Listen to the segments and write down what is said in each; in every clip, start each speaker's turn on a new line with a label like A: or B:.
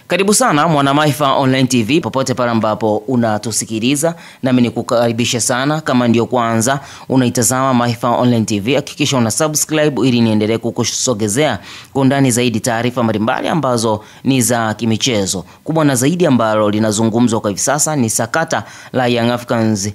A: Karibu sana mwana Maifa Online TV popote pale ambapo unatusikiliza, nami nikukaribisha sana. Kama ndio kwanza unaitazama Maifa Online TV, hakikisha una subscribe ili niendelee kukusogezea kwa undani zaidi taarifa mbalimbali ambazo ni za kimichezo. Kubwa na zaidi ambalo linazungumzwa kwa hivi sasa ni sakata la Young Africans,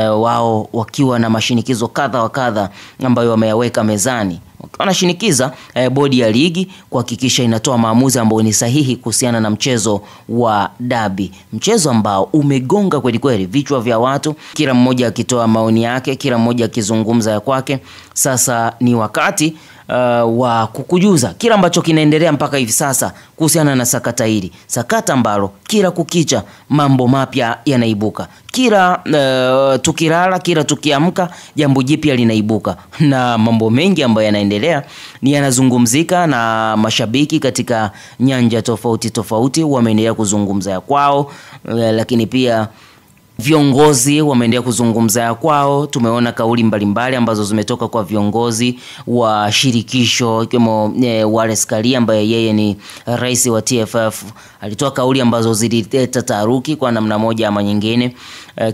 A: wao wakiwa na mashinikizo kadha wa kadha ambayo wameyaweka mezani. Wanashinikiza bodi ya ligi kuhakikisha inatoa maamuzi ambayo ni sahihi kuhusiana na mchezo wa dabi, mchezo ambao umegonga kweli kweli vichwa vya watu, kila mmoja akitoa maoni yake, kila mmoja akizungumza ya kwake. Sasa ni wakati wa kukujuza kila ambacho kinaendelea mpaka hivi sasa kuhusiana na sakata hili, sakata ambalo kila kukicha mambo mapya yanaibuka, kila tukilala, kila tukiamka jambo jipya linaibuka, na mambo mengi ambayo yanaendelea ni yanazungumzika na mashabiki katika nyanja tofauti tofauti wameendelea kuzungumza ya kwao, lakini pia viongozi wameendelea kuzungumza ya kwao. Tumeona kauli mbalimbali ambazo zimetoka kwa viongozi wa shirikisho ikiwemo Wallace Karia ambaye yeye ni rais wa TFF. Alitoa kauli ambazo zilileta taharuki kwa namna moja ama nyingine.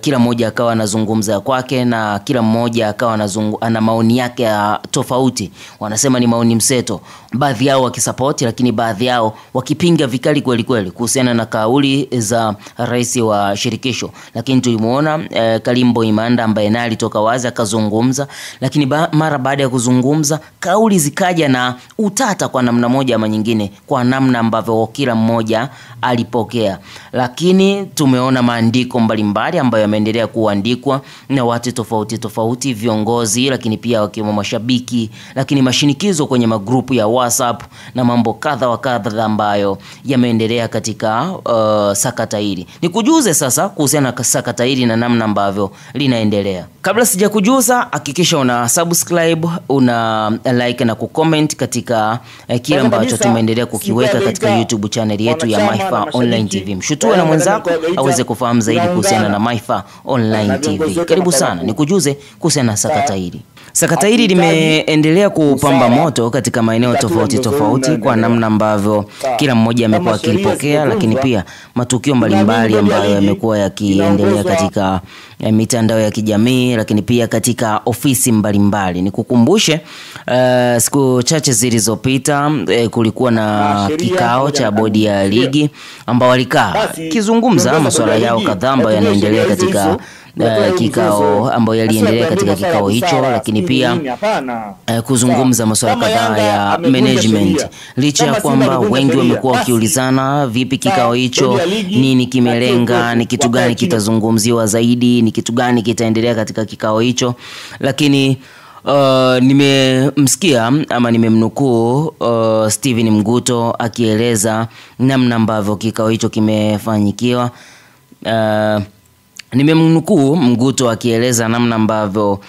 A: Kila mmoja akawa anazungumza kwake na kila mmoja akawa ana maoni yake ya tofauti. Wanasema ni maoni mseto, baadhi yao wakisupport, lakini baadhi yao wakipinga vikali kweli kweli kuhusiana na kauli za rais wa shirikisho. Lakini tulimuona Kalimbo Imanda ambaye naye alitoka wazi akazungumza, lakini mara baada ya kuzungumza kauli zikaja na utata kwa namna moja ama nyingine, kwa namna ambavyo kila mmoja alipokea. Lakini tumeona maandiko mbalimbali ambayo yameendelea kuandikwa na watu tofauti tofauti, viongozi, lakini pia wakiwemo mashabiki, lakini mashinikizo kwenye magrupu ya WhatsApp na mambo kadha wa kadha ambayo yameendelea katika sakata hili. Nikujuze sasa kuhusiana na sakata hili na namna ambavyo linaendelea. Kabla sijakujuza, hakikisha una subscribe, una like na kucomment katika kile ambacho tumeendelea kukiweka katika YouTube channel yetu ya Maifa Online TV. Mshutue na mwenzako aweze kufahamu zaidi kuhusiana na Maifa Online TV. Karibu sana, nikujuze kuhusiana na sakata hili. Sakata hili limeendelea kupamba moto katika maeneo tofauti tofauti kwa namna ambavyo kila mmoja amekuwa akilipokea, lakini pia matukio mbalimbali ambayo yamekuwa yakiendelea katika mitandao ya kijamii, lakini pia katika ofisi mbalimbali. Nikukumbushe siku chache zilizopita kulikuwa na kikao cha bodi ya ligi ambao walikaa kizungumza masuala yao kadhaa ambayo yanaendelea katika kikao ambayo yaliendelea katika kikao hicho, lakini pia kuzungumza masuala kadhaa ya management. Licha ya kwamba wengi wamekuwa wakiulizana vipi kikao hicho, nini kimelenga, ni kitu gani kitazungumziwa zaidi, ni kitu gani kitaendelea katika kikao hicho, lakini nimemsikia ama nimemnukuu Steven Mguto akieleza namna ambavyo kikao hicho kimefanyikiwa. Nimemnukuu Mguto akieleza namna ambavyo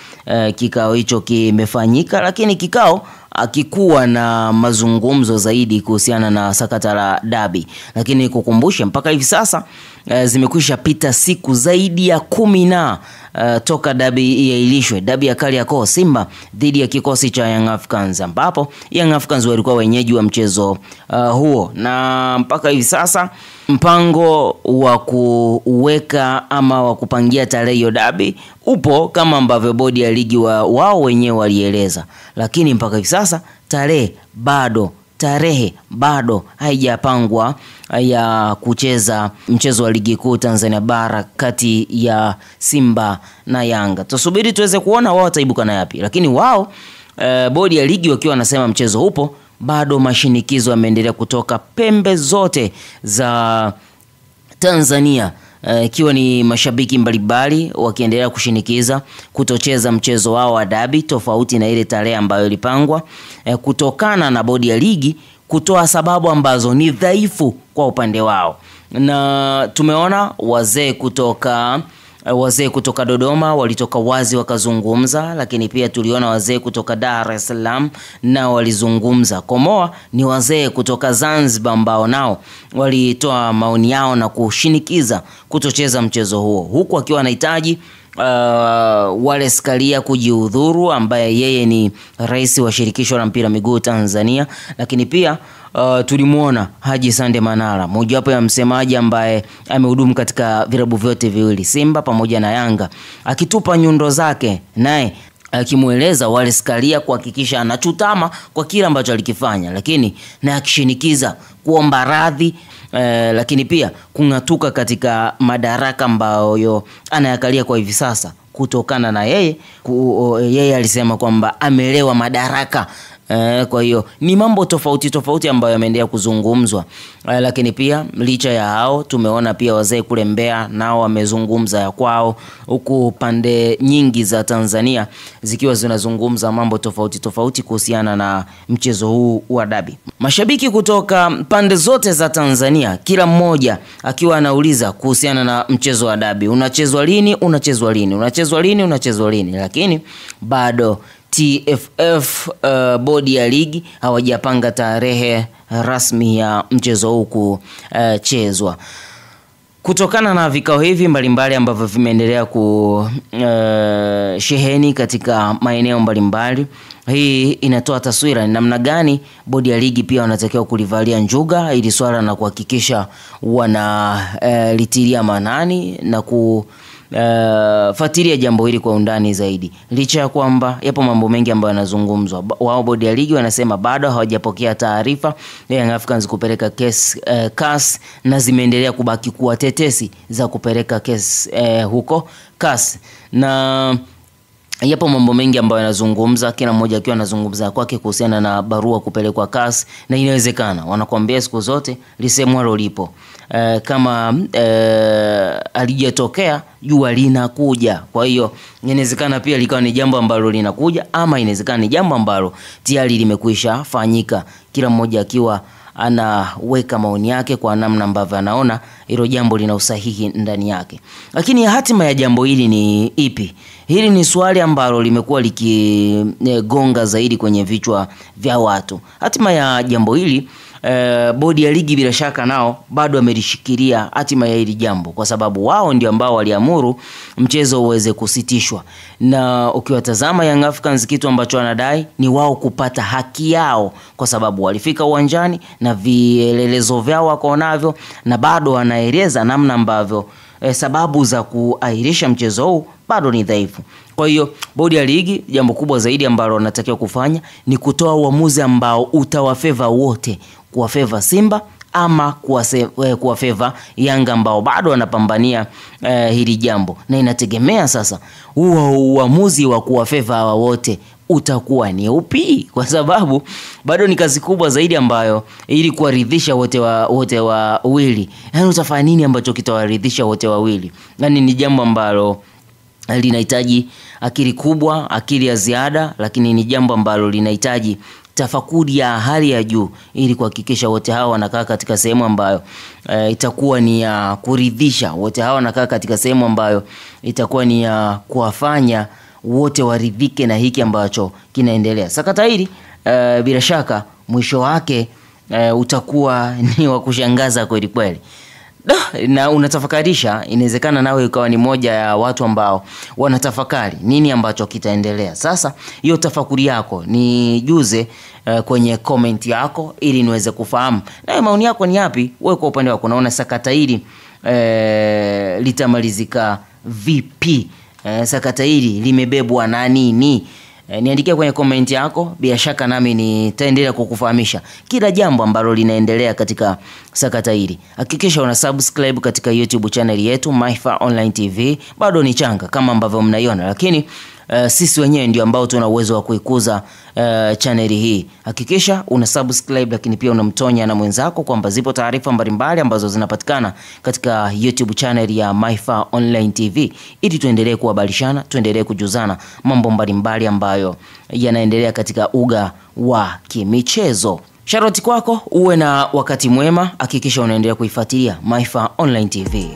A: kikao hicho kimefanyika, lakini kikao akikuwa na mazungumzo zaidi kuhusiana na sakata la dabi. Lakini kukumbusha mpaka hivi sasa zimekwisha pita siku zaidi ya 10 na toka dabi iahirishwe, dabi ya Kariakoo, Simba dhidi ya kikosi cha Young Africans, ambapo Young Africans walikuwa wenyeji wa mchezo huo. Na mpaka hivi sasa mpango wa kuweka ama wa kupangia tarehe hiyo dabi upo kama ambavyo bodi ya ligi wao wenyewe walieleza, lakini mpaka hivi sasa tarehe bado haijapangwa ya kucheza mchezo wa ligi kuu Tanzania bara kati ya Simba na Yanga. Tusubiri tuweze kuona wao wataibuka na yapi, lakini wao bodi ya ligi wakiwa wanasema mchezo upo, bado mashinikizo yameendelea kutoka pembe zote za Tanzania, ikiwa ni mashabiki mbalimbali wakiendelea kushinikiza kutocheza mchezo wao wa dabi tofauti na ile tarehe ambayo ilipangwa, kutokana na bodi ya ligi kutoa sababu ambazo ni dhaifu kwa upande wao. Na tumeona wazee kutoka Dodoma walitoka wazi wakazungumza, lakini pia tuliona wazee kutoka Dar es Salaam nao walizungumza. Komoa ni wazee kutoka Zanzibar ambao nao walitoa maoni yao na kushinikiza kutocheza mchezo huo, huku akiwa anahitaji Wallace Karia kujiudhuru, ambaye yeye ni rais wa shirikisho la mpira miguu Tanzania. Lakini pia tulimuona Haji Sande Manara, mojawapo ya msemaji ambaye amehudumu katika vilabu vyote viwili, Simba pamoja na Yanga, akitupa nyundo zake, naye akimueleza Wallace Karia kuhakikisha anachutama kwa kila ambacho alikifanya, lakini na akishinikiza kuomba radhi, lakini pia kung'atuka katika madaraka ambayo anayakalia kwa hivi sasa, kutokana na yeye yeye alisema kwamba amelewa madaraka. Kwa hiyo ni mambo tofauti tofauti ambayo yameendelea kuzungumzwa. Lakini pia licha ya hao tumeona pia wazee kule Mbeya nao wamezungumza ya kwao, huku pande nyingi za Tanzania zikiwa zinazungumza mambo tofauti tofauti kuhusiana na mchezo huu wa dabi. Mashabiki kutoka pande zote za Tanzania, kila mmoja akiwa anauliza kuhusiana na mchezo wa dabi, unachezwa lini, unachezwa lini, unachezwa lini, unachezwa lini, lakini bado TFF bodi ya ligi hawajapanga tarehe rasmi ya mchezo huu kuchezwa. Kutokana na vikao hivi mbalimbali ambavyo vimeendelea kusheheni katika maeneo mbalimbali, hii inatoa taswira ni namna gani bodi ya ligi pia wanatakiwa kulivalia njuga ili swala na kuhakikisha wanalitilia maanani na ku fuatilia jambo hili kwa undani zaidi. Licha ya kwamba yapo mambo mengi ambayo yanazungumzwa, wao bodi ya ligi wanasema bado hawajapokea taarifa ya Young Africans kupeleka kesi CAS, na zimeendelea kubaki kuwa tetesi za kupeleka kesi huko CAS, na yapo mambo mengi ambayo yanazungumza, kila mmoja akiwa anazungumza kwake kuhusiana na barua kupelekwa CAS, na inawezekana wanakuambia siku zote lisemwalo lipo. Kama alijatokea jua linakuja. Kwa hiyo inawezekana pia likawa ni jambo ambalo linakuja, ama inawezekana ni jambo ambalo tayari limekwisha fanyika, kila mmoja akiwa anaweka maoni yake kwa namna ambavyo anaona hilo jambo lina usahihi ndani yake. Lakini hatima ya jambo hili ni ipi? Hili ni swali ambalo limekuwa likigonga zaidi kwenye vichwa vya watu. Hatima ya jambo hili, bodi ya ligi bila shaka nao bado wamelishikilia hatima ya hili jambo, kwa sababu wao ndio ambao waliamuru mchezo uweze kusitishwa. Na ukiwatazama Young Africans, kitu ambacho wanadai ni wao kupata haki yao, kwa sababu walifika uwanjani na vielelezo vyao wako navyo, na bado wanaeleza namna ambavyo sababu za kuahirisha mchezo huu bado ni dhaifu. Kwa hiyo bodi ya ligi, jambo kubwa zaidi ambalo wanatakiwa kufanya ni kutoa uamuzi ambao utawafeva wote, kuwafeva Simba ama kuwafeva Yanga ambao bado wanapambania hili jambo. Na inategemea sasa huo uamuzi wa kuwafeva hawa wote utakuwa ni upi, kwa sababu bado ni kazi kubwa zaidi ambayo ili kuwaridhisha wote wawili. Yaani utafanya nini ambacho kitawaridhisha wote wawili? Yaani ni jambo ambalo linahitaji akili kubwa, akili ya ziada, lakini ni jambo ambalo linahitaji tafakuri ya hali ya juu ili kuhakikisha wote hawa wanakaa katika sehemu ambayo itakuwa ni ya kuridhisha. Wote hawa wanakaa katika sehemu ambayo itakuwa ni ya kuwafanya wote waridhike na hiki ambacho kinaendelea. Sakata hili bila shaka mwisho wake utakuwa ni wa kushangaza kweli kweli. Na unatafakarisha, inawezekana nawe ukawa ni moja ya watu ambao wanatafakari nini ambacho kitaendelea. Sasa hiyo tafakuri yako nijuze kwenye comment yako ili niweze kufahamu. Na maoni yako ni yapi? Wewe kwa upande wako unaona sakata hili litamalizika vipi? Sakata hili limebebwa na nini? Niandikia kwenye comment yako, bila shaka nami nitaendelea kukufahamisha kila jambo ambalo linaendelea katika sakata hili. Hakikisha una subscribe katika YouTube channel yetu Mahifa Online TV. Bado ni changa kama ambavyo mnaiona, lakini sisi wenyewe ndio ambao tuna uwezo wa kuikuza channel hii. Hakikisha una subscribe, lakini pia unamtonya na mwenzako kwamba zipo taarifa mbalimbali ambazo zinapatikana katika YouTube channel ya Mahifa Online TV, ili tuendelee kuhabarishana, tuendelee kujuzana mambo mbalimbali ambayo yanaendelea katika uga wa kimichezo. Sharoti kwako, uwe na wakati mwema. Hakikisha unaendelea kuifuatilia Mahifa Online TV.